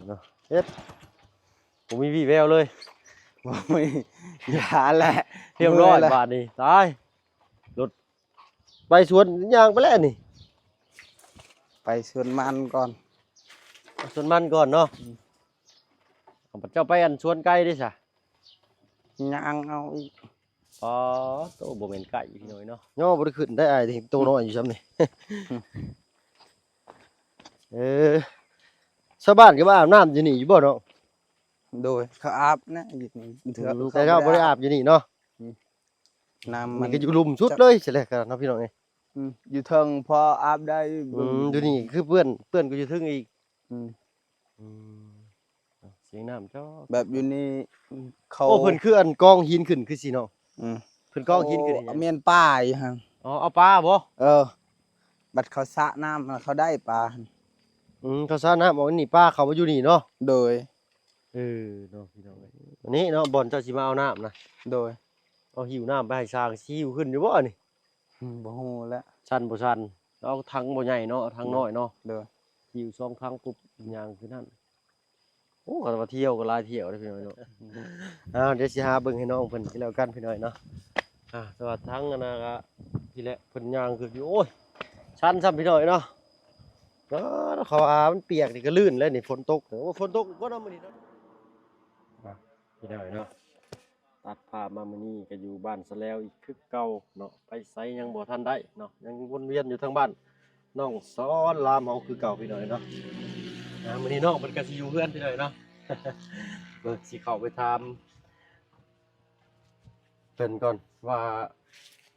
ເນາະ ເຮັດ ບໍ່ມີວີ່ແວວເລີຍ ບໍ່ມີ ຢ່າແຫຼະ ຮຽບຮ້ອຍ ເມື່ອຍແຫຼະ ບາດນີ້ ຕາຍ ລົດໄປສວນ ຍ່າງໄປແລ້ວນີ້ ໄປສວນມັນກ່ອນ ໄປສວນມັນກ່ອນເນາະ ອືມ ເອົາ ເຈົ້າໄປອັນສວນໄກ່ເດ້ຊະ ຍ່າງເອົາອີກ ອໍ ໂຕ ບໍ່ແມ່ນໄກ່ພີ່ນ້ອງເນາະ ຍໍບໍ່ໄດ້ຂຶ້ນໄດ້ ອ້າຍໂຕນ້ອຍຢູ່ຊ່ຳນີ້ ເອີ ຊາວບ້ານກໍມາອາບນ້ຳຢູ່ນີ້ຢູ່ບໍ່ນ້ອງ? ໂດຍ ເຂົາອາບນະຢູ່ນີ້ ອືມ ແຕ່ເຮົາບໍ່ໄດ້ອາບຢູ່ນີ້ເນາະ ອືມ ນ້ຳມັນ ນີ້ກໍຢູ່ລຸ່ມສຸດເລີຍ ຊິແລກກັນເນາະພີ່ນ້ອງເອີຍ ອືມ ຢູ່ເທິງພໍອາບໄດ້ ອືມ ຢູ່ນີ້ຄືເປື້ອນ ເປື້ອນກໍຢູ່ເທິງອີກ ອືມ ອືມ ສຽງນ້ຳຈອກ ແບບຢູ່ນີ້ເຂົາ ໂອ້ ເພິ່ນຄືອັນກອງຫີນຂຶ້ນຄືຊິເນາະ ອືມ ເພິ່ນກອງຫີນຂຶ້ນເຮັດຫຍັງ? ໂອ້ ແມ່ນປາຢູ່ຫັ້ນ ອໍ ເອົາປາບໍ່? ເອີ ບັດເຂົາສະນ້ຳ ເຂົາໄດ້ປາ ອືມ ເຂົາສະນ້ຳອອກນີ້ ປາເຂົ້າມາຢູ່ນີ້ເນາະ ໂດຍ ເອີ ເນາະ ພີ່ນ້ອງເອີຍ ອັນນີ້ເນາະ ບ່ອນເຈົ້າຊິມາເອົານ້ຳນະ ໂດຍ ເອົາຫິ້ວນ້ຳໄປໃຫ້ຊ່າງ ຊິຫິ້ວຂຶ້ນຢູ່ບໍ່ນີ້? ອືມ ບໍ່ຮູ້ແຫຼະ ຊັນບໍ່ຊັນ ເອົາຖັງບໍ່ໃຫຍ່ເນາະ ເອົາຖັງນ້ອຍເນາະ ໂດຍ ຫິ້ວສອງຖັງປຸບ ຍ່າງຂຶ້ນຫັ້ນ ໂອ້ ຄັນວ່າທ່ຽວກໍຫຼາຍທ່ຽວເດ້ພີ່ນ້ອງເນາະ ອ້າວ ດຽວຊິຫາເບິ່ງໃຫ້ນ້ອງເພິ່ນກໍແລ້ວກັນພີ່ນ້ອງເນາະ ອ່າ ແຕ່ວ່າທາງອັນນັ້ນກໍ ນີ້ແຫຼະ ເພິ່ນຍ່າງຂຶ້ນຢູ່ ໂອ້ຍ ຊັນຊ້ຳພີ່ນ້ອງເນາະ ເອີ ເຂົາວ່າມັນປຽກນີ້ກໍລື່ນແລ້ວນີ້ ຝົນຕົກ ໂອ້ ຝົນຕົກບໍ່ເນາະມື້ນີ້ເນາະ ອ່າ ພີ່ນ້ອງເນາະ ຕັດພາບມາມື້ນີ້ກໍຢູ່ບ້ານສະແລວອີກຄືເກົ່າເນາະ ໄປໃສຍັງບໍ່ທັນໄດ້ເນາະ ຍັງວົນວຽນຢູ່ທາງບ້ານນ້ອງສອນລາມເຮົາຄືເກົ່າພີ່ນ້ອງເນາະ ອ່າ ມື້ນີ້ນ້ອງເພິ່ນກໍຊິຢູ່ເຮືອນພີ່ນ້ອງເນາະ ເບິ່ງຊິເຂົ້າໄປຖາມເພິ່ນກ່ອນວ່າ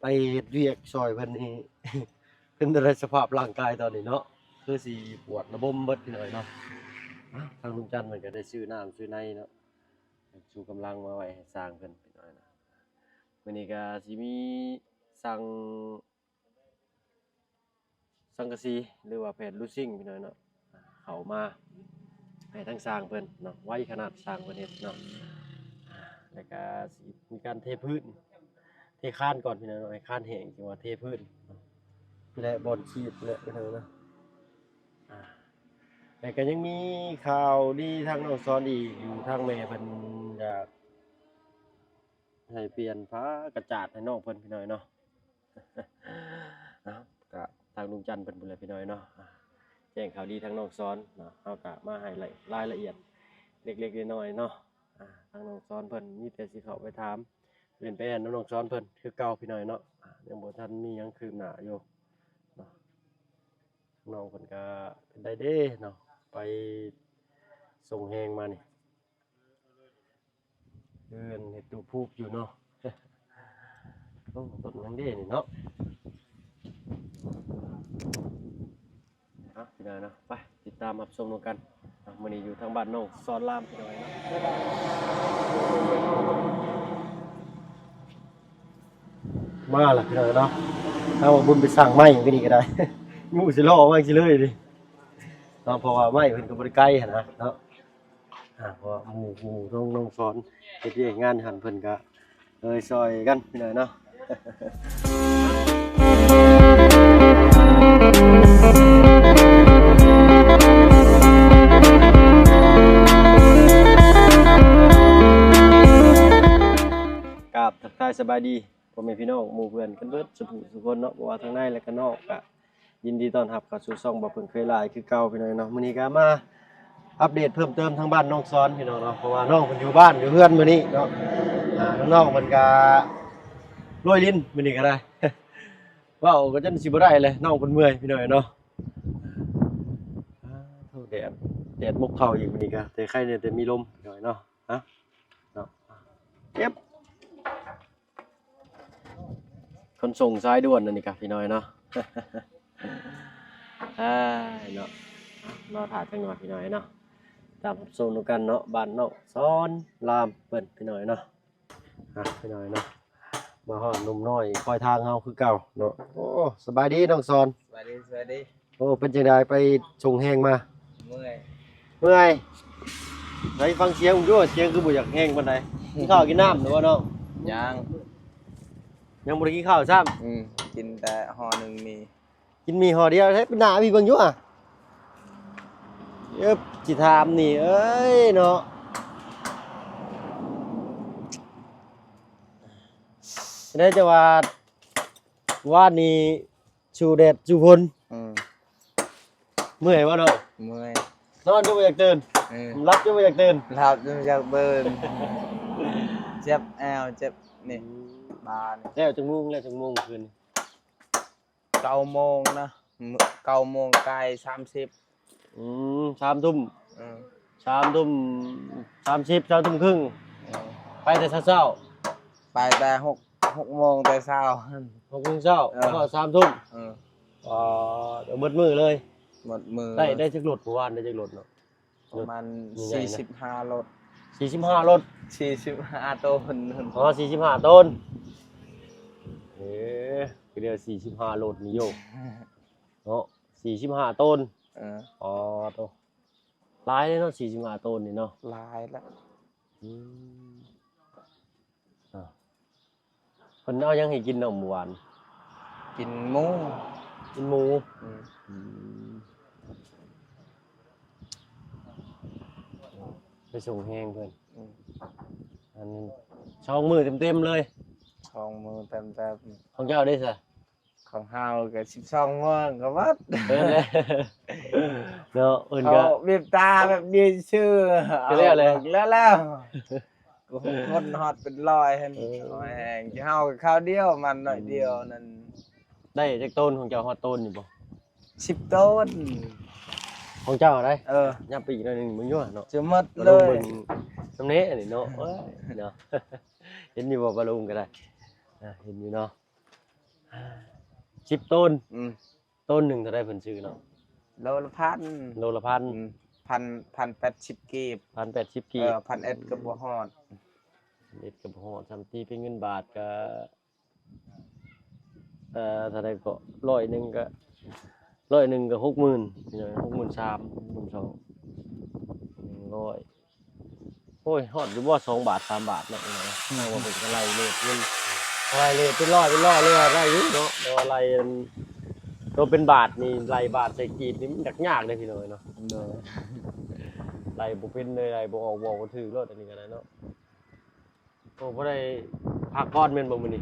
ໄປເຮັດວຽກຊ່ອຍເພິ່ນນີ້ ເປັນຈັ່ງໃດສະພາບຮ່າງກາຍຕອນນີ້ເນາະ ຄືຊິປວດລະບົມເບິດພີ່ນ້ອງເນາະ ທາງລຸງຈັນເພິ່ນກໍໄດ້ຊື້ນ້ຳຊື້ໃນເນາະ ຊູກຳລັງມາໄວ້ໃຫ້ຊ່າງເພິ່ນພີ່ນ້ອງເນາະ ມື້ນີ້ກໍຊິມີຊ່າງ ສັງກະສີ ຫຼືວ່າແຜ່ນລູຊິງພີ່ນ້ອງເນາະ ເຂົ້າມາໃຫ້ທາງຊ່າງເພິ່ນເນາະ ໄວຂະໜາດຊ່າງເພິ່ນເຮັດເນາະ ແລ້ວກະຊິມີການເທພື້ນ ເທຄານກ່ອນພີ່ນ້ອງເນາະ ໃຫ້ຄານແຫ້ງ ຈຶ່ງວ່າເທພື້ນ ແລະ ບ່ອນຂີດແຫຼະພີ່ນ້ອງເນາະ ອ່າ ແລ້ວກະຍັງມີຂ່າວດີທາງນ້ອງສອນອີກຢູ່ ທາງແມ່ເພິ່ນຢາກ ໃຫ້ປ່ຽນຜ້າກະຈາດໃຫ້ນ້ອງເພິ່ນພີ່ນ້ອງເນາະ ເອົາ ກະທາງລຸງຈັນເພິ່ນພຸ້ນແຫຼະພີ່ນ້ອງເນາະ ອ່າ ແຈ້ງຂ່າວດີທາງນ້ອງສອນເນາະ ເຮົາກະມາໃຫ້ລາຍລະອຽດເລັກໆນ້ອຍໆເນາະ ອ່າ ທາງນ້ອງສອນເພິ່ນມີແຕ່ຊິເຂົ້າໄປຖາມຫຼິ້ນໄປແອ່ນນຳນ້ອງສອນເພິ່ນຄືເກົ່າພີ່ນ້ອງເນາະ ອ່າ ຍັງບໍ່ທັນມີຫຍັງຄືບໜ້າຢູ່ເນາະ ນ້ອງເພິ່ນກະເປັນໄດ້ເດ້ເນາະ ໄປສົ່ງແຮງມານີ້ ເຮືອນເຮັດຕູບພູບຢູ່ເນາະ ໂອ້ ຕົ້ນຫຍັງເດ້ນີ້ເນາະ ເອົາ ພີ່ນ້ອງເນາະ ໄປຕິດຕາມຮັບຊົມນຳກັນ ເອົາ ມື້ນີ້ຢູ່ທາງບ້ານນ້ອງສອນລາມ ພີ່ນ້ອງເນາະ ມາລະ ພີ່ນ້ອງເນາະ ເອົາ ບຸນໄປສ້າງໄມ້ມື້ນີ້ກໍໄດ້ ຢູ່ຊິລໍໄວ້ຊິເລີຍນີ້ເນາະ ເພາະວ່າໄມ້ເພິ່ນກໍບໍ່ໄດ້ໄກຫັ້ນນະເນາະ ອ່າ ເພາະວ່າໝູ່ ໝູ່ນ້ອງ ນ້ອງສອນເຮັດວຽກງານຢູ່ຫັ້ນ ເພິ່ນກະເລີຍຊ່ອຍກັນພີ່ນ້ອງເນາະ ກາບທັກທາຍສະບາຍດີ ພໍ່ແມ່ພີ່ນ້ອງໝູ່ເພື່ອນກັນເບິດສູ່ຜູ້ສູ່ຄົນເນາະ ບໍ່ວ່າທາງໃນ ແລະ ກະນອກ ກະຍິນດີຕ້ອນຮັບເຂົ້າສູ່ຊ່ອງບໍ່ເພິ່ງເຄີຍຫຼາຍຄືເກົ່າພີ່ນ້ອງເນາະ ມື້ນີ້ກະມາອັບເດດເພີ່ມເຕີມທາງບ້ານນ້ອງສອນພີ່ນ້ອງເນາະ ເພາະວ່ານ້ອງເພິ່ນຢູ່ບ້ານຢູ່ເຮືອນມື້ນີ້ເນາະ ອ່າ ນ້ອງໆເພິ່ນກະໂລຍລິນມື້ນີ້ກະໄດ້ ເວົ້າກະຈົນຊິບໍ່ໄດ້ແຫຼະ ນ້ອງເພິ່ນເມື່ອຍພີ່ນ້ອງເນາະ ອ່າ ໂທ ແດດ ແດດມົກເຂົ້າອີກມື້ນີ້ກະ ແຕ່ໄຄແດ່ແຕ່ມີລົມພີ່ນ້ອງເນາະ ຮະ ເນາະ ເກັບ ຂົນສົ່ງສາຍດ່ວນອັນນີ້ກະພີ່ນ້ອງເນາະ ອ້າຍເນາະ ລໍຖ້າຈັກໜ່ອຍພີ່ນ້ອງເນາະ ຕາມຮັບຊົມນຳກັນເນາະ ບ້ານນ້ອງສອນລາມເພິ່ນພີ່ນ້ອງເນາະ ອ່ະ ພີ່ນ້ອງເນາະ ມາຮອດໜຸ່ມນ້ອຍຄອຍທາງເຮົາຄືເກົ່າເນາະ ໂອ້ ສະບາຍດີນ້ອງສອນ ສະບາຍດີ ສະບາຍດີ ໂອ້ ເປັນຈັ່ງໃດໄປສົ່ງແຮງມາ? ເມື່ອຍ ເມື່ອຍ ໃຫ້ຟັງສຽງເບິ່ງດູ ສຽງຄືບໍ່ຢາກແຮງປານໃດ ກິນເຂົ້າກິນນ້ຳແລ້ວບໍ່ນ້ອງ? ຍັງ ຍັງບໍ່ໄດ້ກິນເຂົ້າຊ້ຳ ອືມ ກິນແຕ່ຫໍ່ໜຶ່ງໝີ່ ກິນໝີ່ຫໍ່ດຽວ ໃຫ້ເປັນໜ້າພີ່ເບິ່ງຢູ່ຫະ ເອີບ ຊິຖາມນີ້ເອີຍເນາະ ໄດ້ແຕ່ວ່າ ວານນີ້ສູ້ແດດສູ້ຝົນ ອືມ ເມື່ອຍບໍ່ເນາະ? ເມື່ອຍ ນອນຈົນບໍ່ຢາກຕື່ນ ເອີ ຫຼັບຈົນບໍ່ຢາກຕື່ນ ຫຼັບຈົນບໍ່ຢາກຕື່ນ ເຈັບແອວ ເຈັບນີ້ ອືມ ບ່ານີ້ ແລ້ວຈັກໂມງ ແລ້ວຈັກໂມງຄືນນີ້? ເກົ້າໂມງນະ ເກົ້າໂມງກາຍສາມສິບ ອືມ ສາມທຸ່ມ ເອີ ສາມທຸ່ມສາມສິບ ສາມທຸ່ມຄຶ່ງ ເອີ ໄປແຕ່ເຊົ້າໆ ໄປແຕ່ຫົກ ຫົກໂມງແຕ່ເຊົ້າ ຫົກໂມງເຊົ້າ ເອີ ຮອດສາມທຸ່ມ ເອີ ອໍ ເບິດມື້ເລີຍ ເບິດມື້ ໄດ້ ໄດ້ຈັກລົດ ເມື່ອວານໄດ້ຈັກລົດເນາະ? ປະມານ ລົດໃຫຍ່ໆນະ ສີ່ສິບຫ້າລົດ ສີ່ສິບຫ້າລົດ ສີ່ສິບຫ້າໂຕນ ອໍ ສີ່ສິບຫ້າໂຕນ ເອີ ຄືເດີ ສີ່ສິບຫ້າລົດນີ້ໂຍ ເນາະ ສີ່ສິບຫ້າໂຕນ ເອີ ອໍ ໂຕ ຫຼາຍເດ້ເນາະ ສີ່ສິບຫ້າໂຕນນີ້ເນາະ ຫຼາຍລະ ອືມ ອ່າ ເພິ່ນເອົາຫຍັງໃຫ້ກິນເນາະມື້ວານ? ກິນໝູ ກິນໝູ ອືມ ອືມ ໄປສົ່ງແຮງເພິ່ນ ອືມ ອັນ ສອງມື້ເຕັມໆເລີຍ ສອງມື້ເຕັມໆ ຂອງເຈົ້າເດ້ຊະ? ຂອງເຮົາກໍສິບສອງໂມງກໍໝົດ ເອີ ເນາະ ເພິ່ນກໍ ເຂົາບີບຕາແບບດຽວຊື່ ກໍແລ້ວແຫຼະ ແລ້ວ ແລ້ວ ກໍຄົນຮອດເປັນຮ້ອຍຫັ້ນ ເອີ ແຮງ ເຮົາກໍຄາວດຽວ ມັນໜ້ອຍດຽວນັ້ນ ໄດ້ຈັກໂຕນ ຂອງເຈົ້າຮອດໂຕນຢູ່ບໍ່? ສິບໂຕນ ຂອງເຈົ້າໄດ໋ ເອີ ຍັບໄປອີກໜ້ອຍໜຶ່ງ ມັນຢູ່ເນາະ ຈະໝົດເລີຍ ມາເບິ່ງນຳແດ່ອັນນີ້ເນາະ ເອີຍ ເນາະ ເຫັນຢູ່ບໍ່ ປາລຸງກໍໄດ້ ອ່າ ເຫັນຢູ່ເນາະ ສິບໂຕນ ອືມ ໂຕນໜຶ່ງເທົ່າໃດເພິ່ນຊື້ເນາະ? ໂລລະພັນ ໂລລະພັນ ອືມ ພັນ ພັນແປດສິບກີບ ພັນແປດສິບກີບ ເອີ ພັນເອັດກໍບໍ່ຮອດ ພັນເອັດກໍບໍ່ຮອດ ສ່ຳຕີເປັນເງິນບາດກໍ ເອີ ເທົ່າໃດເກາະ ຮ້ອຍໜຶ່ງກໍ ຮ້ອຍໜຶ່ງກໍຫົກໝື່ນ ຫົກໝື່ນສາມ ຫົກໝື່ນສອງ ໜຶ່ງຮ້ອຍ ໂອ້ຍ ຮອດຢູ່ບໍ່ ສອງບາດ ສາມບາດເນາະ ເຮົາວ່າເພິ່ນກໍໄລ່ເລດເງິນ ໄລ່ເລດເປັນຮ້ອຍເປັນຮ້ອຍເລີຍ ໄດ້ຢູ່ເນາະ ແຕ່ວ່າໄລ່ອັນ ໂຕເປັນບາດນີ້ ໄລ່ບາດໃສ່ກີບນີ້ມັນຍາກໆເດ້ພີ່ນ້ອງເນາະ ໂດຍ ໄລ່ບໍ່ເປັນເລີຍ ໄລ່ບໍ່ອອກ ບອກບໍ່ຖືກໂລດ ອັນນີ້ກໍໄດ້ເນາະ ໂອ້ ບໍ່ໄດ້ພັກຜ່ອນແມ່ນບໍ່ມື້ນີ້?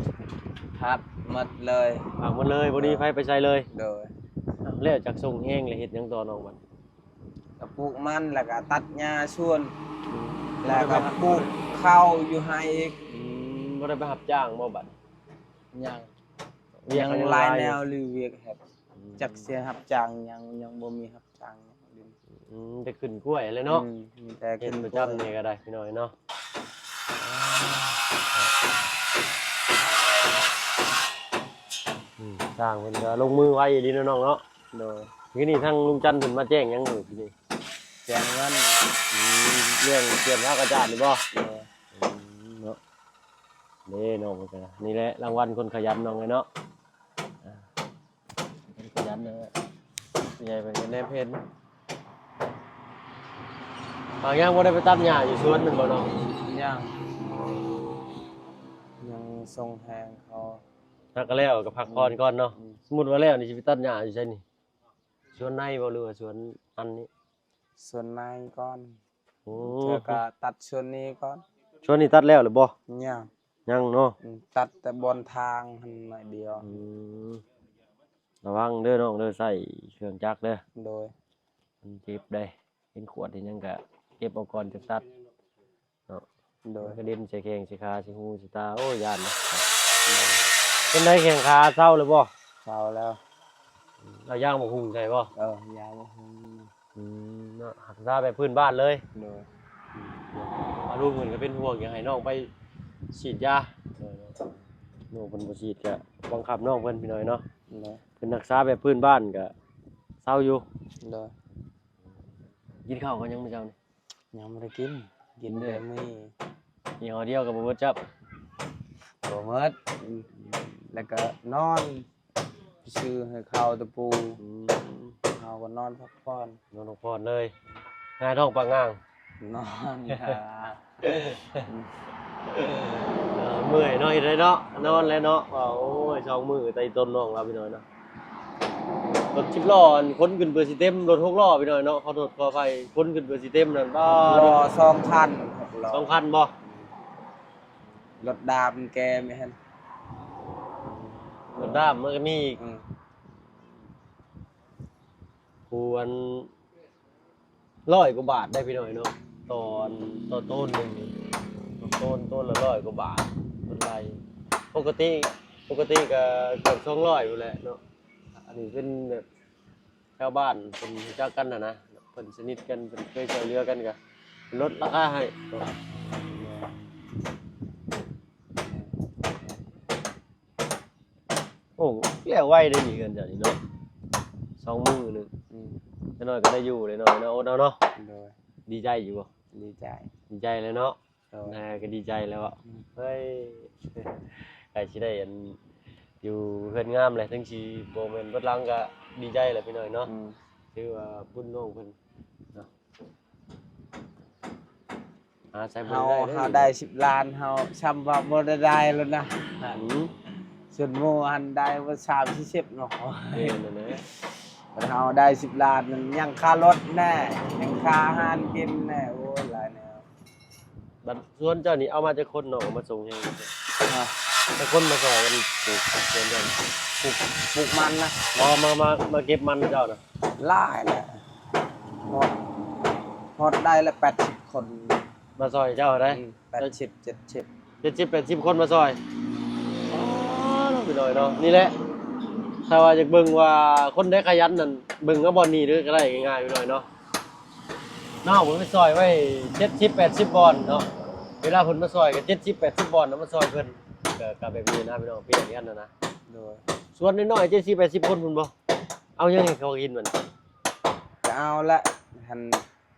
ພັກໝົດເລີຍ ພັກໝົດເລີຍ ບໍ່ມີໃຜໄປໃສເລີຍ ໂດຍ ແລ້ວຈັກສົ່ງແຮງ ແລ້ວເຮັດຫຍັງຕໍ່ນ້ອງບັດ? ກໍປູກມັນ ແລ້ວກໍຕັດຫຍ້າສວນ ອືມ ແລ້ວກໍປູກເຂົ້າຢູ່ໄຮ່ອີກ ອືມ ບໍ່ໄດ້ໄປຮັບຈ້າງບໍ່ບັດ? ຍັງ ວຽກຍັງ ຍັງຫຼາຍ ຫຼາຍແນວ ຫຼືວຽກເຮັດ ອືມ ຈັກຊິຮັບຈ້າງຫຍັງ ຍັງບໍ່ມີຮັບຈ້າງຫຍັງ ອືມ ແຕ່ຂຶ້ນກ້ວຍແຫຼະເນາະ ອືມ ມີແຕ່ຂຶ້ນກ້ວຍ ເຮັດປະຈຳນີ້ກໍໄດ້ພີ່ນ້ອງເນາະ ອືມ ຊ່າງເພິ່ນກໍລົງມືໄວອີ່ຫຼີເນາະນ້ອງເນາະ ໂດຍ ມື້ນີ້ທາງລຸງຈັນເພິ່ນມາແຈ້ງຫຍັງມື້ນີ້? ແຈ້ງເງິນ ອືມ ເລື່ອງຕຽມພາກອາຈານນີ້ບໍ່? ໂດຍ ອືມ ເນາະ ເດ້ນ້ອງເພິ່ນກໍ ນີ້ແຫຼະລາງວັນຄົນຂະຫຍັນນ້ອງເອີຍເນາະ ອ່າ ເພິ່ນຂະຫຍັນເນາະ ຜູ້ໃຫຍ່ເພິ່ນກໍແນມເຫັນ ຫາກຍັງບໍ່ໄດ້ໄປຕັດຫຍ້າຢູ່ສວນແມ່ນບໍ່ນ້ອງ? ຍັງ ຍັງສົ່ງແຮງເຂົາ ຫາກກໍແລ້ວກໍພັກຜ່ອນກ່ອນເນາະ ອືມ ສົມມຸດວ່າແລ້ວນີ້ຊິໄປຕັດຫຍ້າຢູ່ໃສນີ້? ສວນໃນບໍ່ ຫຼືວ່າສວນອັນນີ້? ສວນໃນກ່ອນ ໂອ້ ແລ້ວກໍຕັດສວນນີ້ກ່ອນ ສວນນີ້ຕັດແລ້ວຫຼືບໍ່? ຍັງ ຍັງເນາະ ອືມ ຕັດແຕ່ບ່ອນທາງຫັ້ນໜ້ອຍດຽວ ອືມ ລະວັງເດີນ້ອງເດີ ໃຊ້ເຄື່ອງຈັກເດີ ໂດຍ ມັນເຈັບເດ້ ເຫັນຂວດເຫັນຫຍັງກະເກັບເອົາກ່ອນຈັ່ງຕັດ ເນາະ ໂດຍ ກະເດັນໃສ່ແຂ້ງໃສ່ຂາໃສ່ຫູໃສ່ຕາ ໂອ້ຍ ຢ້ານເນາະ ໂດຍ ເປັນໃດແຂ້ງຂາເຊົາແລ້ວບໍ່? ເຊົາແລ້ວ ອືມ ເອົາຢາງໝາກຫຸ່ງໃສ່ບໍ່? ເອີ ຢາງໝາກຫຸ່ງ ອືມ ເນາະ ຮັກສາແບບພື້ນບ້ານເລີຍ ໂດຍ ອາ ລູກເພິ່ນກໍເປັນຫ່ວງ ຢາກໃຫ້ນ້ອງໄປສີດຢາ ໂດຍ ລູກເພິ່ນບໍ່ສີດກໍບັງຄັບນ້ອງເພິ່ນ ພີ່ນ້ອງເນາະ ໂດຍ ເພິ່ນຮັກສາແບບພື້ນບ້ານກໍເຊົາຢູ່ ໂດຍ ກິນເຂົ້າກັນຍັງມື້ເຊົ້ານີ້? ຍັງບໍ່ໄດ້ກິນ ກິນແຕ່ມີ່ ຍີ່ຫໍ້ດຽວກໍບໍ່ເບິດຊ້ຳ ບໍ່ໝົດ ແລ້ວກໍນອນ ຊື້ໃຫ້ເຂົ້າຕະປູ ອືມ ເຮົາກໍນອນພັກຜ່ອນ ນອນພັກຜ່ອນເລີຍ ຫງາຍທ້ອງປາງງາງ ນອນ ເອີ ເມື່ອຍເນາະ ເຮັດໄດ້ເນາະ ນອນແລ້ວເນາະ ວ່າ ໂອ້ຍ ສອງມື້ໄຕ່ຕົນນ້ອງລາວ ພີ່ນ້ອງເນາະ. ລົດສິບລໍ້ຫັ້ນ ຄົນຂຶ້ນເພື່ອຊິເຕັມ ລົດຫົກລໍ້ພີ່ນ້ອງເນາະ ຂໍໂທດຂໍອະໄພ ຄົນຂຶ້ນເພື່ອຊິເຕັມນັ້ນ ປາດ ຫົກລໍ້ສອງຄັນ ຫົກລໍ້ສອງຄັນບໍ່? ລົດດາມແກ່ແມ່ນ ລົດດາມມັນກໍມີອີກ ອືມ ຜູ້ອັນ ຮ້ອຍກວ່າບາດໄດ໋ພີ່ນ້ອງເນາະ ຕໍ່ ຕໍ່ໂຕນໜຶ່ງນີ້ ໂຕນ ໂຕນລະຮ້ອຍກວ່າບາດ ເພິ່ນໄລ່ ປົກກະຕິ ປົກກະຕິກໍເກືອບສອງຮ້ອຍພຸ້ນແຫຼະເນາະ ອັນນີ້ເປັນແບບ ແຖວບ້ານເພິ່ນຮູ້ຈັກກັນຫັ້ນນະ ເພິ່ນສະໜິດກັນ ເພິ່ນເຄີຍຊ່ວຍເຫຼືອກັນ ກໍລົດລາຄາໃຫ້. ໂອ້ ແລ້ວໄວເດ້ນີ້ ເຮືອນເຈົ້ານີ້ເນາະ ສອງມື້ໜຶ່ງ ອືມ ຈັກໜ້ອຍກໍໄດ້ຢູ່ເລີຍເນາະ ເນາະ ໂອດເອົາເນາະ. ໂດຍ ດີໃຈຢູ່ບໍ່? ດີໃຈ ດີໃຈແລ້ວເນາະ. ໂດຍ ນາກໍດີໃຈແລ້ວເນາະ ອືມ ເຮີ້ຍ ໃກ້ຊິໄດ້ອັນ ຢູ່ເຮືອນງາມແຫຼະ ເຖິງຊິບໍ່ແມ່ນເບິດຫຼັງກໍດີໃຈແຫຼະພີ່ນ້ອງເນາະ ອືມ ຖືວ່າບຸນນ້ອງເພິ່ນເນາະ ຫາໃສ່ບໍ່ໄດ້ເດີ ເຮົາໄດ້ສິບລ້ານ ເຮົາຊ່ຳວ່າບໍ່ໄດ້ໄດ້ແລ້ວນະ ອືມ ສ່ວນໝູ່ຫັ້ນໄດ້ເບິດສາມສີ່ສິບເນາະ ເອີ ນັ້ນແຫຼະ ເຮົາໄດ້ສິບລ້ານນັ້ນ ຍັງຄ່າລົດແດ່ ຍັງຄ່າອາຫານກິນແດ່ ໂອ້ຍ ຫຼາຍແນວ. ບັດສວນເຈົ້ານີ້ເອົາມາຈັກຄົນເນາະ ເອົາມາສົ່ງໃຫ້ ຮະ ຈັກຄົນມາຊ່ອຍກັນປູກສວນເຈົ້ານີ້? ປູກ ປູກມັນນະ ອໍ ມາ ມາ ມາເກັບມັນເຈົ້ານະ ຫຼາຍແຫຼະ ຮອດ ຮອດໄດ້ລະແປດສິບຄົນ ມາຊ່ອຍເຈົ້າໄດ໋ ອືມ ແປດສິບ ເຈັດສິບ ເຈັດສິບ ແປດສິບຄົນມາຊ່ອຍ ອໍ ເນາະ ພີ່ນ້ອງເນາະ ນີ້ແຫຼະ ຖ້າວ່າຢາກເບິ່ງວ່າຄົນໃດຂະຫຍັນນັ້ນ ເບິ່ງເອົາບ່ອນນີ້ເດີ ກໍໄດ້ງ່າຍໆ ພີ່ນ້ອງເນາະ. ນ້ອງເພິ່ນໄປຊ່ອຍໄວ້ເຈັດສິບແປດສິບບ່ອນເນາະ ເວລາເພິ່ນມາຊ່ອຍກໍເຈັດສິບແປດສິບບ່ອນນະ ມາຊ່ອຍເພິ່ນ ກໍ ກໍແບບນີ້ນະພີ່ນ້ອງ ປຽກກັນຫັ້ນນະ. ໂດຍ ສ່ວນນ້ອຍໆ ເຈັດສິບແປດສິບຄົນພຸ້ນບໍ່ ເອົາຫຍັງໃຫ້ເຂົາກິນບັດນີ້? ກໍເອົາແຫຼະ ຫັ້ນ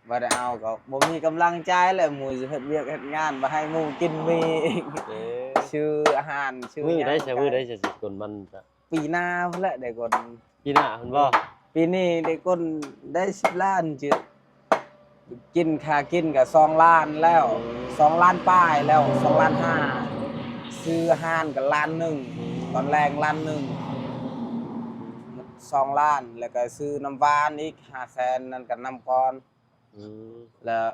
ບໍ່ໄດ້ເອົາກໍບໍ່ມີກຳລັງໃຈແຫຼະ ໝູ່ຊິເຮັດວຽກເຮັດງານ ບໍ່ໃຫ້ໝູ່ກິນໝີ່ອີກ ເອີ ຊື້ອາຫານ ຊື້ ມື້ໃດ ຫຍັງ ໃສມື້ໃດ ໃສຊິກົນມັນ ປີໜ້າພຸ້ນແຫຼະໄດ້ກົນ ປີໜ້າພຸ້ນບໍ່? ເອີ ປີນີ້ໄດ້ກົນໄດ້ສິບລ້ານ ຈະກິນ ຄ່າກິນກໍສອງລ້ານແລ້ວ ອືມ ສອງລ້ານປາຍແລ້ວ ສອງລ້ານຫ້າ ຊື້ອາຫານກໍລ້ານໜຶ່ງ ອືມ ຕອນແລງລ້ານໜຶ່ງ ໝົດສອງລ້ານ ແລ້ວກໍຊື້ນ້ຳຫວານອີກຫ້າແສນ ນັ້ນກໍນຳກ່ອນ ອືມ ແລ້ວ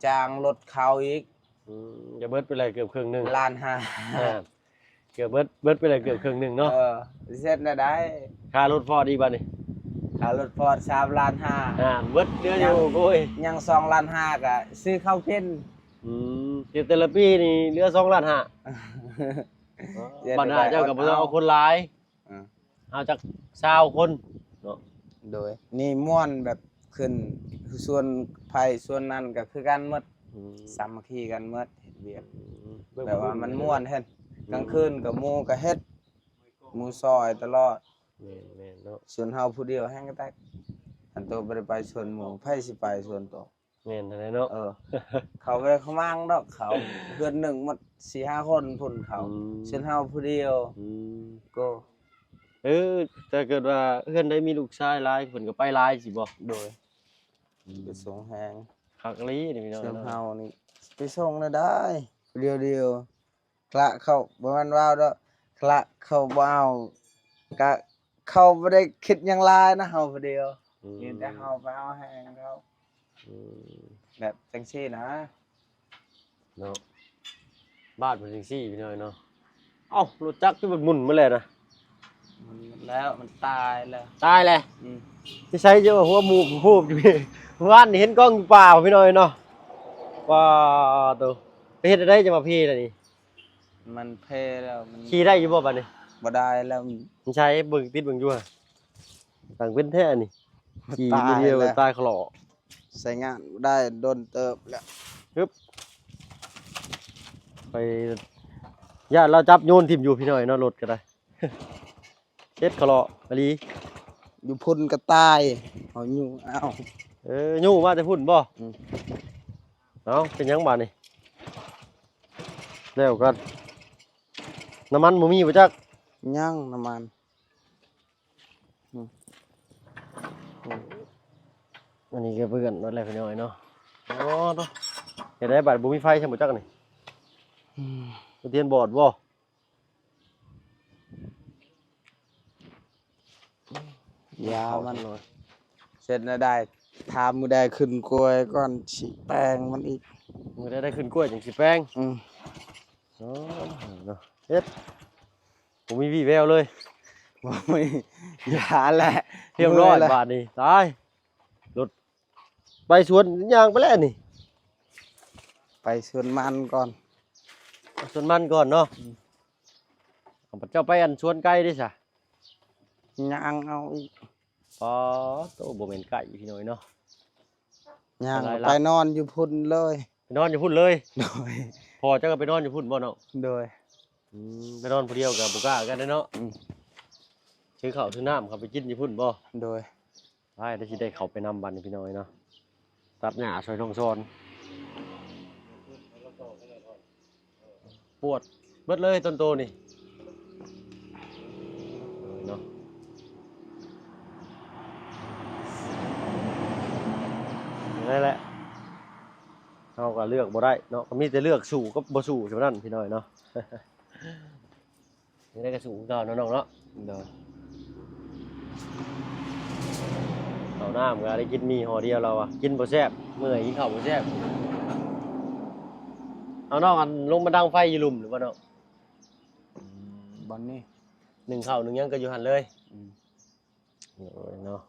ຈ້າງລົດເຂົາອີກ ອືມ ກໍເບິດໄປແລ້ວເກືອບເຄິ່ງໜຶ່ງ ລ້ານຫ້າ ອ່າ ເກືອບເບິດ ເບິດໄປແລ້ວເກືອບເຄິ່ງໜຶ່ງເນາະ ເອີ ຊິເຮັດແນວໃດ ຄ່າລົດຟອດອີກບັດນີ້ ຄ່າລົດຟອດສາມລ້ານຫ້າ ອ່າ ເບິດເຫຼືອຢູ່ ໂອ້ຍ ຍັງສອງລ້ານຫ້າ ກໍຊື້ເຂົ້າກິນ ອືມ ແຕ່ລະປີນີ້ເຫຼືອສອງລ້ານຫ້າ ບັດໜ້າເຈົ້າກໍບໍ່ຕ້ອງເອົາຄົນຫຼາຍ ອ່າ ເຮົາຈັກຊາວຄົນເນາະ ໂດຍ ນີ້ມ່ວນແບບຂຶ້ນ ສ່ວນໃຜສ່ວນນັ້ນກໍຄືກັນໝົດ ອືມ ສາມັກຄີກັນໝົດ ເຮັດວຽກ ອືມ ແບບວ່າມັນມ່ວນຫັ້ນ ອືມ ກາງຄືນກໍໝູ່ກໍເຮັດ ໝູ່ຊ່ອຍຕະຫຼອດ ແມ່ນໆ ເນາະ ສ່ວນເຮົາຜູ້ດຽວແຮງກະແຕກ ຄັນໂຕບໍ່ໄດ້ໄປສ່ວນໝູ່ ໃຜຊິໄປສ່ວນໂຕ? ແມ່ນຫັ້ນແຫຼະເນາະ ເອີ ເຂົາບໍ່ໄດ້ເຂົ້າມາດອກ ເຂົາເຮືອນໜຶ່ງໝົດສີ່ຫ້າຄົນພຸ້ນເຂົາ ອືມ ສ່ວນເຮົາຜູ້ດຽວ ອືມ ກໍ ເອີ ແຕ່ເກີດວ່າເຮືອນໃດມີລູກຊາຍຫຼາຍ ເພິ່ນກໍໄປຫຼາຍຊິບໍ່? ໂດຍ ອືມ ໄປສົ່ງແຮງ ຄັກອີ່ຫຼີນີ້ພີ່ນ້ອງ ສ່ວນເຮົານີ້ໄປສົ່ງແນວໃດ ຜູ້ດຽວໆ ຄະເຂົາ ບໍ່ແມ່ນວ່າດອກ ຄະເຂົາບໍ່ເອົາ ກະເຂົາບໍ່ໄດ້ຄິດຫຍັງຫຼາຍນະ ເຮົາຜູ້ດຽວ ອືມ ມີແຕ່ເຮົາໄປເອົາແຮງເຂົາ ອືມ ແບບຈັ່ງຊີ້ນະ ເນາະ ບ້ານເພິ່ນຈັ່ງຊີ້ພີ່ນ້ອງເນາະ ເອົ້າ ລົດຈັກຄືມັນໝຸ່ນໝົດແລ້ວນະ ໝຸ່ນໝົດແລ້ວ ມັນຕາຍແລ້ວ ຕາຍແລ້ວ ອືມ ທີ່ໃສຈະວ່າຫົວໝູກພູບຢູ່ ວານນີ້ເຫັນກອງຢູ່ປ່າພີ່ນ້ອງເນາະ ວ່າໂຕ ໄປເຮັດແນວໃດຈະມາພີລະນີ້? ມັນເພແລ້ວ ມັນຂີ່ໄດ້ຢູ່ບໍ່ບາດນີ້? ບໍ່ໄດ້ແລ້ວ ມັນໃຊ້ເບິ່ງ ຕິດເບິ່ງຢູ່ຫະ ຕັ້ງເປັນແທ້ນີ້ ຂີ່ມື້ດຽວຕາຍຄະຫຼໍ້ ໃຊ້ງານບໍ່ໄດ້ ດົນເຕີບແລ້ວ ຮຶບ ໄປ ຢ້ານລາວຈັບໂຍນຖິ້ມຢູ່ພີ່ນ້ອງເນາະ ລົດກໍໄດ້ ເຈັບຄະຫຼໍ້ອີ່ຫຼີ ຢູ່ພຸ້ນກໍຕາຍ ເອົາຢູ່ ເອົາ ເອີ ຢູ່ມາແຕ່ພຸ້ນບໍ່? ອືມ ເອົ້າ ເປັນຫຍັງບາດນີ້? ແລ້ວກໍ ນ້ຳມັນບໍ່ມີບໍ່ຈັກ? ຍັງນ້ຳມັນ ອືມ ອັນນີ້ກໍເປື້ອນໝົດແລ້ວພີ່ນ້ອງເນາະ ໂອ້ ເຮັດໄດ້ບາດ ບໍ່ມີໄຟຊ້ຳບໍ່ຈັກນີ້ ອືມ ເທຍນບອດບໍ່? ຢາມັນ ເຮັດແນວໃດ ຖ້າມື້ໃດຂຶ້ນກ້ວຍກ່ອນຊິແປງມັນອີກ. ມື້ໃດໄດ້ຂຶ້ນກ້ວຍຈັ່ງຊິແປງ. ອືມ ໂອ້ ເນາະ ເຮັດ ບໍ່ມີວີ່ແວວເລີຍ. ບໍ່ມີ ຢ່າແຫຼະ ຮຽບຮ້ອຍ ເມື່ອຍລະ ບາດນີ້ ຕາຍ ລົດໄປສວນ ຍ່າງໄປແລ້ວນີ້ ໄປສວນມັນກ່ອນ ໄປສວນມັນກ່ອນເນາະ. ອືມ ເຈົ້າໄປອັນສວນໄກ່ເດ້ຊະ? ຍ່າງເອົາອີກ. ປາໂຕ ບໍ່ແມ່ນໄກພີ່ນ້ອງເນາະ ຍ່າງໄປນອນຢູ່ພຸ້ນເລີຍ. ໄປນອນຢູ່ພຸ້ນເລີຍ? ໂດຍ. ພໍ່ເຈົ້າກໍໄປນອນຢູ່ພຸ້ນບໍ່ນ້ອງ? ໂດຍ. ອືມ ໄປນອນຜູ້ດຽວກໍບໍ່ກ້າກັນເດ້ເນາະ. ອືມ ຊື້ເຂົ້າຊື້ນ້ຳເຂົ້າໄປກິນຢູ່ພຸ້ນບໍ່? ໂດຍ. ໄປ ດຽວຊິໄດ້ເຂົ້າໄປນຳບັດນີ້ພີ່ນ້ອງເນາະ ຕັດຫຍ້າຊ່ອຍນ້ອງຊອນ. ປວດເບິດເລີຍຕົ້ນໂຕນີ້ເນາະ. ນັ້ນແຫຼະ ເຮົາກໍເລືອກບໍ່ໄດ້ເນາະ ກໍມີແຕ່ເລືອກສູ້ກັບບໍ່ສູ້ ສ່ຳນັ້ນພີ່ນ້ອງເນາະ. ຈັ່ງໃດກໍສູ້ຄືເກົ່າເນາະນ້ອງເນາະ. ໂດຍ. ເຂົ້ານ້ຳກໍໄດ້ກິນໝີ່ຫໍ່ດຽວແລ້ວວ່າ ກິນບໍ່ແຊບ ເມື່ອຍ ກິນເຂົ້າບໍ່ແຊບ. ເອົານ້ອງ ອັນລົງມາດັງໄຟຢູ່ລຸ່ມຫຼືບໍ່ນ້ອງ? ອືມ ບ່ອນນີ້ ໜຶ້ງເຂົ້າໜຶ້ງຫຍັງກໍຢູ່ຫັ້ນເລີຍ. ອືມ ໂອ້ຍເນາະ.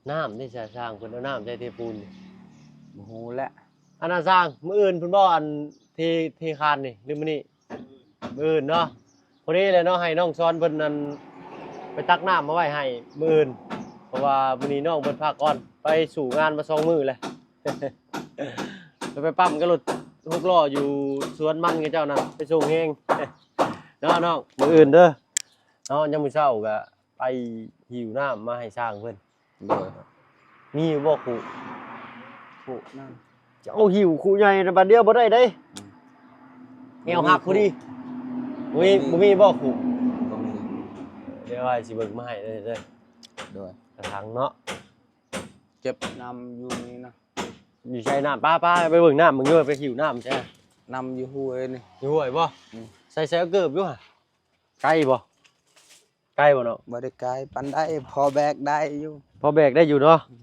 ນ້ຳເດ້ຊະ ຊ່າງເພິ່ນເອົານ້ຳໃສ່ເທປູນນີ້? ບໍ່ຮູ້ແຫຼະ. ອັນນັ້ນຊ່າງ ມື້ອື່ນພຸ້ນບໍ່ ອັນເທ ເທຄານນີ້ ຫຼືມື້ນີ້? ມື້ອື່ນເນາະ. ພໍດີແຫຼະເນາະ ໃຫ້ນ້ອງຊອນເພິ່ນນັ້ນ ໄປຕັກນ້ຳມາໄວ້ໃຫ້ມື້ອື່ນ ເພາະວ່າມື້ນີ້ນ້ອງເພິ່ນພັກກ່ອນ ໄປສູ້ງານມາສອງມື້ແລ້ວ ໄປ ໄປປ້ຳກັບລົດຫົກລໍ້ຢູ່ສວນມັນຂະເຈົ້ານັ້ນ ໄປສົ່ງແຮງເນາະນ້ອງ. ມື້ອື່ນເດີເນາະ ຍາມມື້ເຊົ້າກໍ ໄປຫິ້ວນ້ຳມາໃຫ້ຊ່າງເພິ່ນ. ໂດຍ. ມີຢູ່ບໍ່ຄຸ? ຄຸນະ ເຈົ້າຫິ້ວຄຸໃຫຍ່ນະ ບາດດຽວບໍ່ໄດ້ເດ້. ອືມ ແອວຫັກພໍດີ. ບໍ່ມີ ບໍ່ມີບໍ່ຄຸ? ບໍ່ມີ. ດຽວອ້າຍຊິເບິ່ງມາໃຫ້ເດີ. ໂດຍ. ກະຖັງເນາະ ເກັບນ້ຳຢູ່ນີ້ນະ. ຢູ່ໃສນ້ຳ? ປ້າໆ ໄປເບິ່ງນ້ຳເບິ່ງຢູ່ ໄປຫິ້ວນ້ຳໃສ? ນ້ຳຢູ່ຫ້ວຍນີ້. ຢູ່ຫ້ວຍບໍ່? ອືມ ໃສ່ ໃສ່ເກີບຢູ່ຫະ. ໄກບໍ່? ໄກບໍ່ນ້ອງ? ບໍ່ໄດ້ໄກປານໃດ ພໍແບກໄດ້ຢູ່. ພໍແບກໄດ້ຢູ່ເນາະ. ອືມ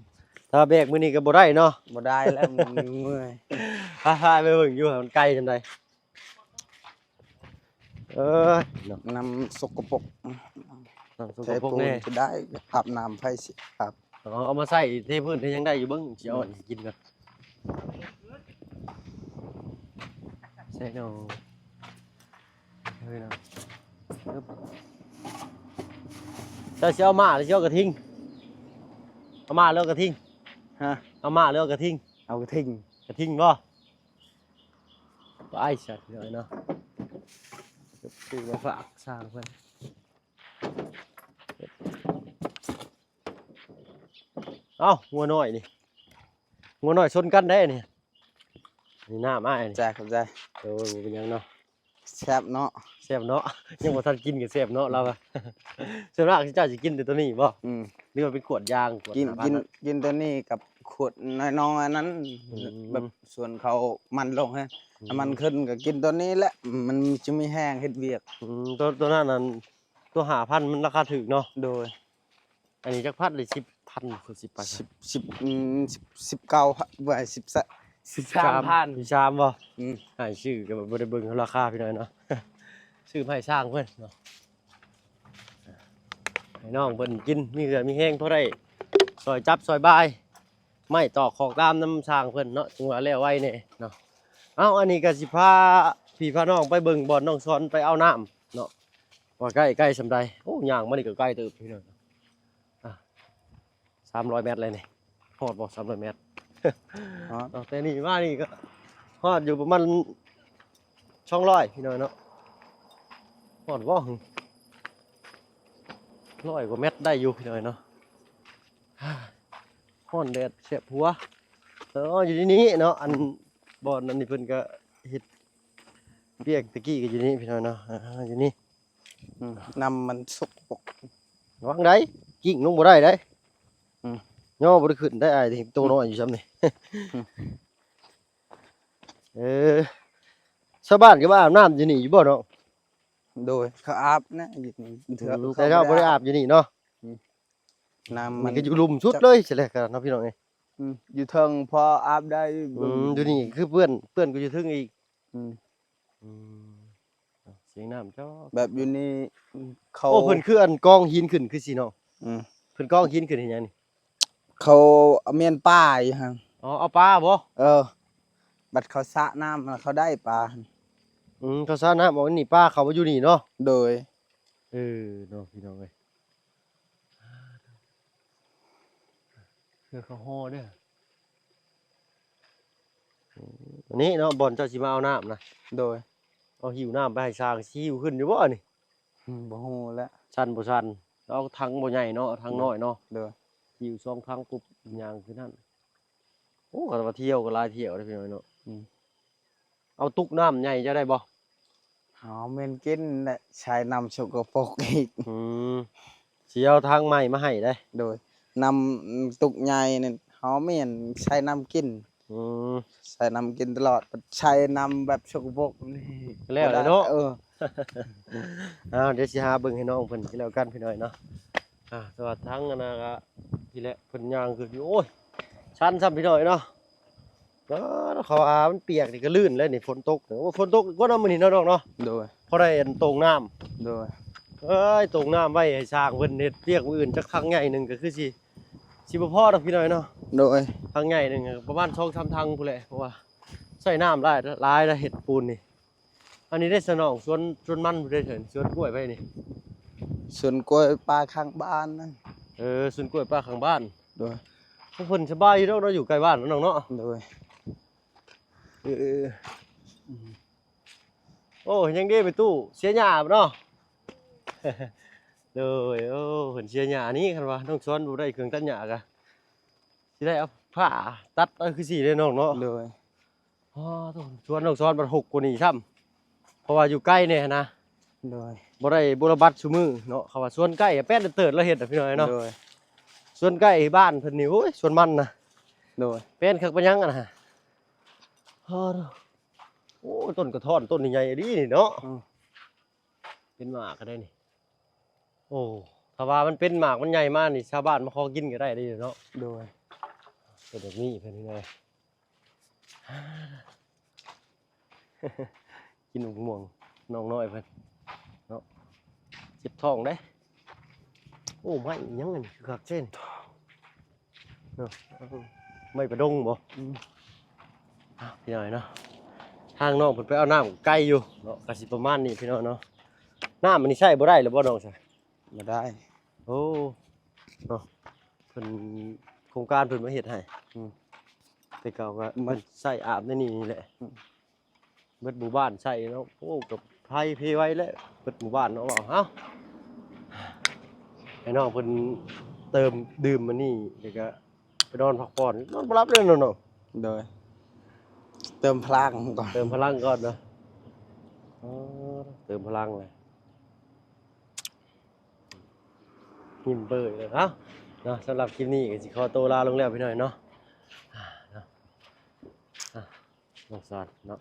ຖ້າແບກມື້ນີ້ກໍບໍ່ໄດ້ເນາະ. ບໍ່ໄດ້ແລ້ວ ມັນເມື່ອຍ. ພາ ພາໄປເບິ່ງຢູ່ ມັນໄກສ່ຳໃດ. ເອີ ນ້ຳສົກກະປົກ ນ້ຳສົກກະປົກແນ່ ຈະໄດ້ອາບນ້ຳ ໃຜຊິອາບ. ເອົາ ເອົາມາໃສ່ເທພື້ນເທຫຍັງໄດ້ຢູ່ ເບິ່ງຊິເອົາອັນນີ້ກິນກ່ອນ. ໃສ່ໜໍ່ ເອີ ເນາະ. ເຈົ້າຊິເອົາມ້າ ຫຼືຊິເອົາກະທິງ? ເອົາມ້າ ຫຼືເອົາກະທິງ? ຮະ? ເອົາມ້າ ຫຼືເອົາກະທິງ? ເອົາກະທິງ. ກະທິງບໍ່? ໄປ ສັດ ພີ່ນ້ອງເນາະ ຊື້ມາຝາກຊ່າງເພິ່ນ. ເອົ້າ ງົວນ້ອຍນີ້ ງົວນ້ອຍຊົນກັນໄດ໋ນີ້. ນີ້ນ້ຳອ້າຍນີ້. ຂອບໃຈ ຂອບໃຈ. ໂອ້ຍ ບໍ່ເປັນຫຍັງເນາະ. ແຊບເນາະ. ແຊບເນາະ ຍັງບໍ່ທັນກິນກໍແຊບເນາະ ລາວວ່າ. ສ່ວນມາກເຈົ້າຊິກິນແຕ່ໂຕນີ້ບໍ່? ອືມ ຫຼືວ່າເປັນຂວດຢາງ ຂວດ ກິນ ຫ້າພັນ ກິນ ນະ ກິນໂຕນີ້ກັບຂວດນ້ອຍໆ ອັນນັ້ນ. ອືມ ແບບ ສ່ວນເຂົາມັນລົງໃຫ້ ອືມ ນ້ຳມັນຂຶ້ນກໍກິນໂຕນີ້ແຫຼະ ມັນຈະມີແຮງເຮັດວຽກ. ອືມ ໂຕ ໂຕນັ້ນນັ້ນ ໂຕຫ້າພັນມັນລາຄາຖືກເນາະ. ໂດຍ. ອັນນີ້ຈັກພັນເລີຍ? ສິບພັນ ຄືສິບປາຍ ສິບ ສິບ ອືມ ສິບ ສິບເກົ້າພັນ ບໍ່ ສິບສາມ ສິບສາມພັນ ສິບສາມບໍ່? ອືມ ໃຫ້ຊື້ກໍບໍ່ໄດ້ເບິ່ງລາຄາພີ່ນ້ອງເນາະ ຊື້ມາໃຫ້ຊ່າງເພິ່ນເນາະ ໃຫ້ນ້ອງເພິ່ນກິນ ມີເຫື່ອມີແຮງ ພໍໄດ້ຊ່ອຍຈັບຊ່ອຍບາຍ ໄມ້ຕອກຂອກຕາມນຳຊ່າງເພິ່ນເນາະ ຈຶ່ງວ່າແລ້ວໄວແດ່ເນາະ. ເອົາ ອັນນີ້ກໍຊິພາພີ່ພານ້ອງໄປເບິ່ງບ່ອນນ້ອງຊອນໄປເອົານ້ຳເນາະ ວ່າໃກ້ ໃກ້ສ່ຳໃດ. ໂອ້ ຍ່າງມານີ້ກໍໄກເຕີບພີ່ນ້ອງ ອ່າ ສາມຮ້ອຍແມັດເລີຍນີ້ ຮອດບໍ່ ສາມຮ້ອຍແມັດ? ຮອດ. ເອົາ ແຕ່ນີ້ມານີ້ກໍຮອດຢູ່ປະມານສອງຮ້ອຍພີ່ນ້ອງເນາະ ຮອດບໍ່? ຮ້ອຍກວ່າແມັດໄດ້ຢູ່ພີ່ນ້ອງເນາະ. ຮ້ອນແດດແສບຫົວ. ເອີ ຢູ່ໃນນີ້ເນາະ ອັນບ່ອນອັນນີ້ເພິ່ນກໍເຮັດວຽກແຕ່ກີ້ກໍຢູ່ນີ້ພີ່ນ້ອງເນາະ ອ່າ ຢູ່ນີ້. ອືມ ນ້ຳມັນສົກກະປົກ ລະວັງໄດ໋ ກິ້ງລົງບໍ່ໄດ້ໄດ໋. ອືມ ຍໍບໍ່ໄດ້ຂຶ້ນໄດ໋ ອ້າຍ ໂຕນ້ອຍຢູ່ຊ່ຳນີ້. ອືມ ເອີ ຊາວບ້ານກໍມາອາບນ້ຳຢູ່ນີ້ຢູ່ບໍ່ນ້ອງ? ໂດຍ ເຂົາອາບນະຢູ່ນີ້ ອືມ ເທື່ອ ເຂົາ ແຕ່ເຈົ້າບໍ່ໄດ້ອາບຢູ່ນີ້ເນາະ ອືມ ນ້ຳມັນ ນີ້ກໍຢູ່ລຸ່ມສຸດເລີຍ ຊິແລະກັນເນາະ ພີ່ນ້ອງເອີຍ ອືມ ຢູ່ເທິງພໍອາບໄດ້ ອືມ ຢູ່ນີ້ຄືເປື້ອນ ເປື້ອນກໍຢູ່ເທິງອີກ ອືມ ອືມ ສຽງນ້ຳເຈົ້າ ແບບຢູ່ນີ້ເຂົາ ໂອ້ ເພິ່ນຄືອັນກອງຫີນຂຶ້ນຄືຊິເນາະ ອືມ ເພິ່ນກອງຫີນຂຶ້ນເຮັດຫຍັງນີ້ ເຂົາເອົາແມ່ນປາຢູ່ຫັ້ນ ອໍ ເອົາປາບໍ ເອີ ບັດເຂົາສະນ້ຳແລ້ວເຂົາໄດ້ປາ ອືມ ເຂົາສະນ້ຳອອກນີ້ ປາເຂົ້າມາຢູ່ນີ້ເນາະ ໂດຍ ເອີ ເນາະ ພີ່ນ້ອງເອີຍ ເພື່ອເຂົາຫໍ່ເດີ ອັນນີ້ເນາະ ບ່ອນເຈົ້າຊິມາເອົານ້ຳນະ ໂດຍ ເອົາຫິ້ວນ້ຳໄປໃຫ້ຊ່າງ ຊິຫິ້ວຂຶ້ນຢູ່ບໍ່ນີ້ ອືມ ບໍ່ຮູ້ແຫຼະ ຊັນບໍ່ຊັນ ເອົາຖັງບໍ່ໃຫຍ່ເນາະ ຖັງນ້ອຍເນາະ ໂດຍ ຫິ້ວສອງຖັງປຸບ ຍ່າງຂຶ້ນຫັ້ນ ໂອ້ ຄັນວ່າທ່ຽວກໍຫຼາຍທ່ຽວເດ້ພີ່ນ້ອງເນາະ ອືມ ເອົາຕຸກນ້ຳໃຫຍ່ເຈົ້າໄດ້ບໍ່ ເຮົາແມ່ນກິນແຫຼະ ໃຊ້ນ້ຳສົກກະປົກອີກ ອືມ ຊິເອົາຖັງໃໝ່ມາໃຫ້ເດ້ ໂດຍ ນ້ຳຕຸກໃຫຍ່ນັ້ນ ເຮົາແມ່ນໃຊ້ນ້ຳກິນ ອືມ ໃຊ້ນ້ຳກິນຕະຫຼອດ ໃຊ້ນ້ຳແບບສົກກະປົກນີ້ ແລ້ວແຫຼະເນາະ ເອີ ອ້າວ ດຽວຊິຫາເບິ່ງໃຫ້ນ້ອງເພິ່ນກໍແລ້ວກັນພີ່ນ້ອງເນາະ ອ່າ ແຕ່ວ່າທາງອັນນັ້ນກໍ ນີ້ແຫຼະ ເພິ່ນຍ່າງຂຶ້ນຢູ່ ໂອ້ຍ ຊັນຊ້ຳພີ່ນ້ອງເນາະ ເອີ ເຂົາວ່າມັນປຽກນີ້ກໍລື່ນແລ້ວນີ້ ຝົນຕົກ ໂອ້ ຝົນຕົກກ່ອນເນາະມື້ນີ້ເນາະນ້ອງເນາະ ໂດຍ ພໍໄດ້ອັນໂຕ່ງນ້ຳ ໂດຍ ເອີຍ ໂຕ່ງນ້ຳໄວ້ໃຫ້ຊ່າງເພິ່ນເຮັດວຽກມື້ອື່ນ ຈັກຖັງໃຫຍ່ໜຶ່ງກໍຄືຊິ ຊິບໍ່ພໍດອກພີ່ນ້ອງເນາະ ໂດຍ ຖັງໃຫຍ່ໜຶ່ງປະມານສອງສາມຖັງພຸ້ນແຫຼະ ເພາະວ່າໃຊ້ນ້ຳຫຼາຍ ຫຼາຍລະເຮັດປູນນີ້ ອັນນີ້ໄດ້ສະໜອງສວນ ສວນມັນຜູ້ໃດເຖິງ ສວນກ້ວຍໄປນີ້ ສວນກ້ວຍປາຂ້າງບ້ານນັ້ນ ເອີ ສວນກ້ວຍປາຂ້າງບ້ານ ໂດຍ ພວກເພິ່ນສະບາຍຢູ່ດອກເນາະ ຢູ່ໃກ້ບ້ານເນາະນ້ອງເນາະ ໂດຍ ເອີ ໂອ້ ຍັງເດ້ແມ່ຕູ້ ເສຍຫຍ້າບໍ່ເນາະ ໂດຍ ໂອ້ ເພິ່ນເສຍຫຍ້ານີ້ ຄັນວ່ານ້ອງສອນບໍ່ໄດ້ເຄື່ອງຕັດຫຍ້າກະ ຊິໄດ້ເອົາຜ້າຕັດເອົາຄືຊິເດ້ນ້ອງເນາະ ໂດຍ ອໍ ໂທ້ ສວນນ້ອງສອນບັດຮົກກວ່ານີ້ຊ້ຳ ເພາະວ່າຢູ່ໃກ້ແດ່ຫັ້ນນະ ໂດຍ ບໍ່ໄດ້ບຸລະບັດຊຸມື້ເນາະ ເຂົາວ່າສວນໃກ້ແປນເຕີດລະເຮັດນະພີ່ນ້ອງເນາະ ໂດຍ ສວນໃກ້ບ້ານເພິ່ນນີ້ ໂອ້ຍ ສວນມັນນະ ໂດຍ ແປນຄັກປານຫຍັງຫັ້ນນະ ອໍ ໂອ້ ຕົ້ນກະທ້ອນຕົ້ນໃຫຍ່ອີ່ຫຼີນີ້ເນາະ ອືມ ເປັນໝາກກໍໄດ້ນີ້ ໂອ້ ຖ້າວ່າມັນເປັນໝາກມັນໃຫຍ່ມານີ້ ຊາວບ້ານມາຂໍກິນກໍໄດ້ເດ້ເນາະ ໂດຍ ເປັນແບບນີ້ເພິ່ນເນາະ ກິນໝາກມ່ວງນ້ອງນ້ອຍເພິ່ນເນາະ ເຈັບທ້ອງເດ້ ໂອ້ ໄມ້ຫຍັງອັນນີ້ຄືຄັກແທ້ນີ້ ເນາະ ໄມ້ປະດົງບໍ່ ອືມ ອ່ະ ພີ່ນ້ອງເນາະ ທາງນ້ອງເພິ່ນໄປເອົານ້ຳໄກຢູ່ເນາະ ກະຊິປະມານນີ້ພີ່ນ້ອງເນາະ ນ້ຳອັນນີ້ໃຊ້ບໍ່ໄດ້ແລ້ວບໍ່ນ້ອງຊະ ບໍ່ໄດ້ ໂອ້ ເນາະ ເພິ່ນ ໂຄງການເພິ່ນມາເຮັດໃຫ້ ອືມ ແຕ່ເກົ່າກໍມັນໃຊ້ອາບໃນນີ້ນີ້ແຫຼະ ອືມ ເບິດໝູ່ບ້ານໃຊ້ເນາະ ໂອ້ ກໍໄພເພໄວແລ້ວ ເບິດໝູ່ບ້ານເນາະ ເວົ້າ ເອົ້າ ໃຫ້ນ້ອງເພິ່ນເຕີມດື່ມອັນນີ້ ແລ້ວກໍໄປນອນພັກຜ່ອນ ນອນບໍ່ຫຼັບເລີຍເນາະ ໂດຍ ເຕີມພະລັງກ່ອນ ເຕີມພະລັງກ່ອນເນາະ ອໍ ເຕີມພະລັງແລ້ວ ຍິ້ມເບີຍເລີຍ ເອົ້າ ເນາະ ສຳລັບຄລິບນີ້ກໍຊິຂໍໂຕລາລົງແລ້ວພີ່ນ້ອງເນາະ ອ່າ ເນາະ ອ່າ ນ້ອງສອນເນາະ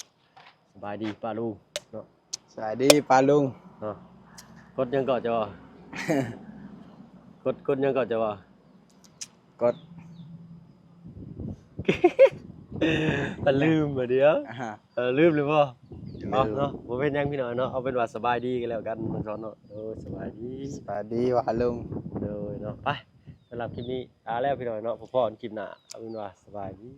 ສະບາຍດີປ້າລຸງເນາະ ສະບາຍດີປ້າລຸງເນາະ ກົດຫຍັງເກາະເຈົ້າ ກົດ ກົດຫຍັງເກາະເຈົ້າ ກົດ ມັນລືມບາດດຽວ ເອີ ລືມແລ້ວບໍ່ ເອົາເນາະ ບໍ່ເປັນຫຍັງພີ່ນ້ອງເນາະ ເອົາເປັນວ່າສະບາຍດີກັນແລ້ວກັນ ນ້ອງສອນເນາະ ໂດຍ ສະບາຍດີ ສະບາຍດີປ້າລຸງ ໂດຍເນາະ ໄປ ສຳລັບຄລິບນີ້ລາແລ້ວພີ່ນ້ອງເນາະ ພໍ້ກັນຄລິບໜ້າ ເອົາເປັນວ່າສະບາຍດີ.